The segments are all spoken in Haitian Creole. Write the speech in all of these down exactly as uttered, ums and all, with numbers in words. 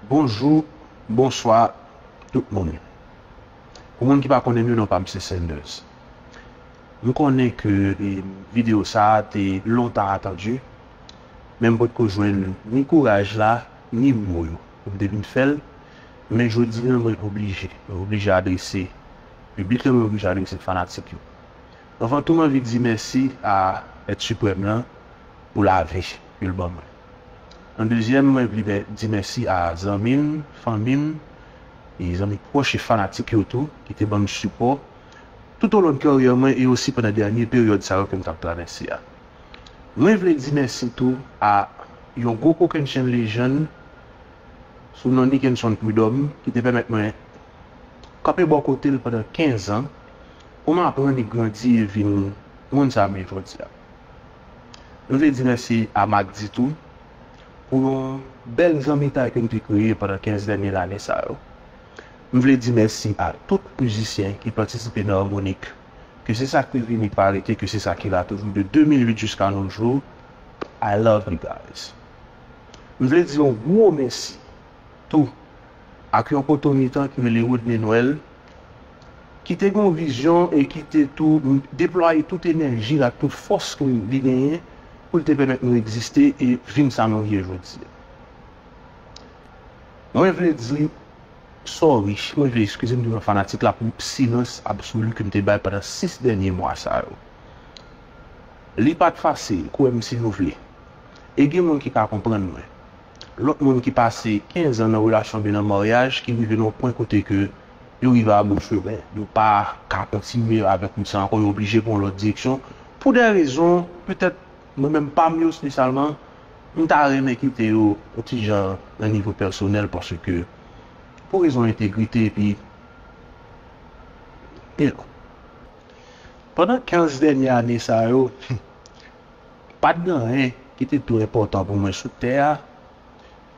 Bonjou, bonswa tout moun. Pou moun ki pa konnen m, non pa m se Sanders. M konnen ke e, videyo sa a te lontan atandi, men m potko jwenn ni kouraj la, ni mo yo pou m te vin fè l. Men jodi a, mwen oblije, mwen oblije adrese piblik la, mwen oblije adrese fanatik yo. Anvan tou, mwen anvi di mèsi a Èt Siprèm lan pou lavi ke l ban mwen. An dezyèm, mwen vle di mèsi a zanmi m, fanmi m, e zanmi pwòch e fanatik yo tou, ki te ban m sipò toutolon karyè mwen e osi pandan dènye peryòd sa yo ke m t ap travèse a. Mwen vle di mèsi tou a yon gwo kokennchenn lejann sou non Nickenson Prud'homme ki te pèmèt mwen kanpe bò kote l pandan kenz an pou m aprann e grandi e vin moun sa m ye jodi a. Mwen vle di mèsi a Mac D tou pou yon bèl zanmitay ke m te kreye pandan kenz dènye lane sa yo. M vle di mèsi a tout mizisyen ki patisipe nan Harmonik, ke se sa k te vini pa rete, ke se sa ki la toujou de de mil uit jiska nos jours. I love you guys. M vle di yon gwo mèsi tou ak yon potomitan ki rele Rodney Noël, ki te gen yon vizyon e ki te tou deplwaye tout enèji l ak tout fòs ke li genyen pou l te pèmèt nou egziste e vin sa nou ye jodi a. Mwen vle di sorry, mwen vle eskize m devan fanatik la pou silans absoli ke m te bay pandan sis dènye mwa sa yo. Li pa t fasil, kwè m si nou vle. E gen moun ki ka konprann mwen. Lòt moun ki pase kenz an nan relasyon oubyen nan maryaj ki rive nan yon pwen kote ke yo rive a bout chemen, yo pa ka kontinye avèk wout sa ankò, yo oblije pran yon lòt direksyon. Pou de rezon, petèt, mwen menm pa m yo espesyalman, m ta renmen kite yo yon ti jan nan nivo pèsonèl, paske pou rezon entegrite, epi, you know. Pandan kenz dènye ane sa yo, pa t gen anyen ki te twò enpòtan pou mwen sou tè a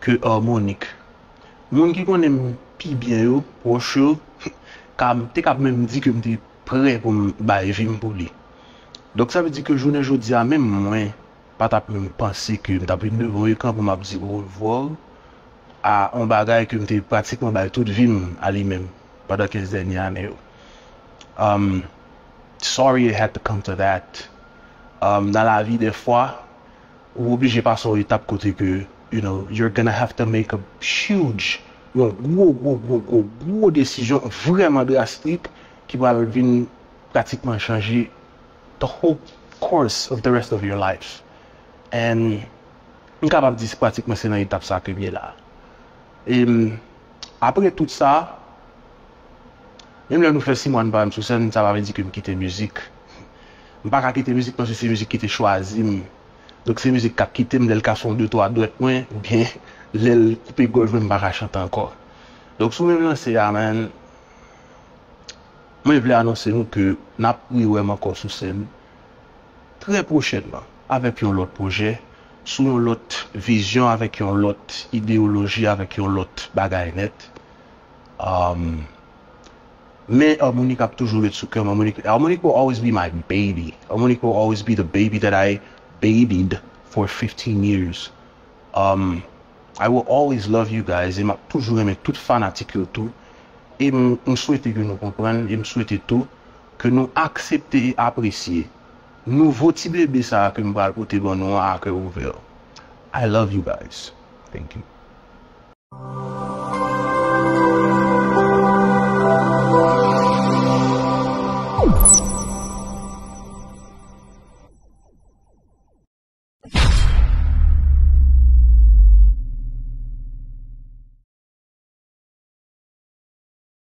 ke Harmonik. Moun ki konnen m pi byen yo, pwòch yo, ka, te kab menm di ke m te prè pou m bay vi m pou li. Donk, sa vle di ke jounen jodi a, menm mwen pa t ap menm panse ke m t ap vin devan yon ekran pou m ap di orevwa a yon bagay ke m te pratikman bay tout vi m a li menm pandan kenz dènye ane yo. Um, sorry it had to come to that. Um, nan lavi, dèfwa, ou oblije pase yon etap kote ke, you know, you're gonna have to make a huge, yon gwo, gwo, gwo, gwo, gwo desizyon vrèman drastik ki pral vin pratikman chanje the whole course of the rest of your life. And m kapab di se pratikman se nan etap sa ke m ye la. E m, apre tout sa, menm lè nou fè sis mwa n pa menm sou sèn, sa pa vle di ke m kite mizik. M pa ka kite mizik paske se mizik ki te chwazi m. Donk se mizik k ap kite m lè l kase yon de twa dwèt mwen, oubyen lè l koupe gòj mwen, m pa ka chante ankò. Donk sou menm lanse a, man, mwen vle anonse nou ke n ap rewè m ankò sou sèn trè pwochènman avèk yon lòt pwojè, sou yon lòt vizyon, avèk yon lòt ideyoloji, avèk yon lòt bagay nèt. Um, men Harmonik ap toujou ret sou kè m. Harmonik, Harmonik will always be my baby. Harmonik will always be the baby that I babied for fifteen years. Um, I will always love you guys. E m ap toujou renmen tout fanatik yo tou. E m, m swete ke nou konprann. E m swete tou ke nou aksepte e apresye nouvo ti bebe sa a ke m pral pote ban nou an a kè ouvè. I love you guys. Thank you.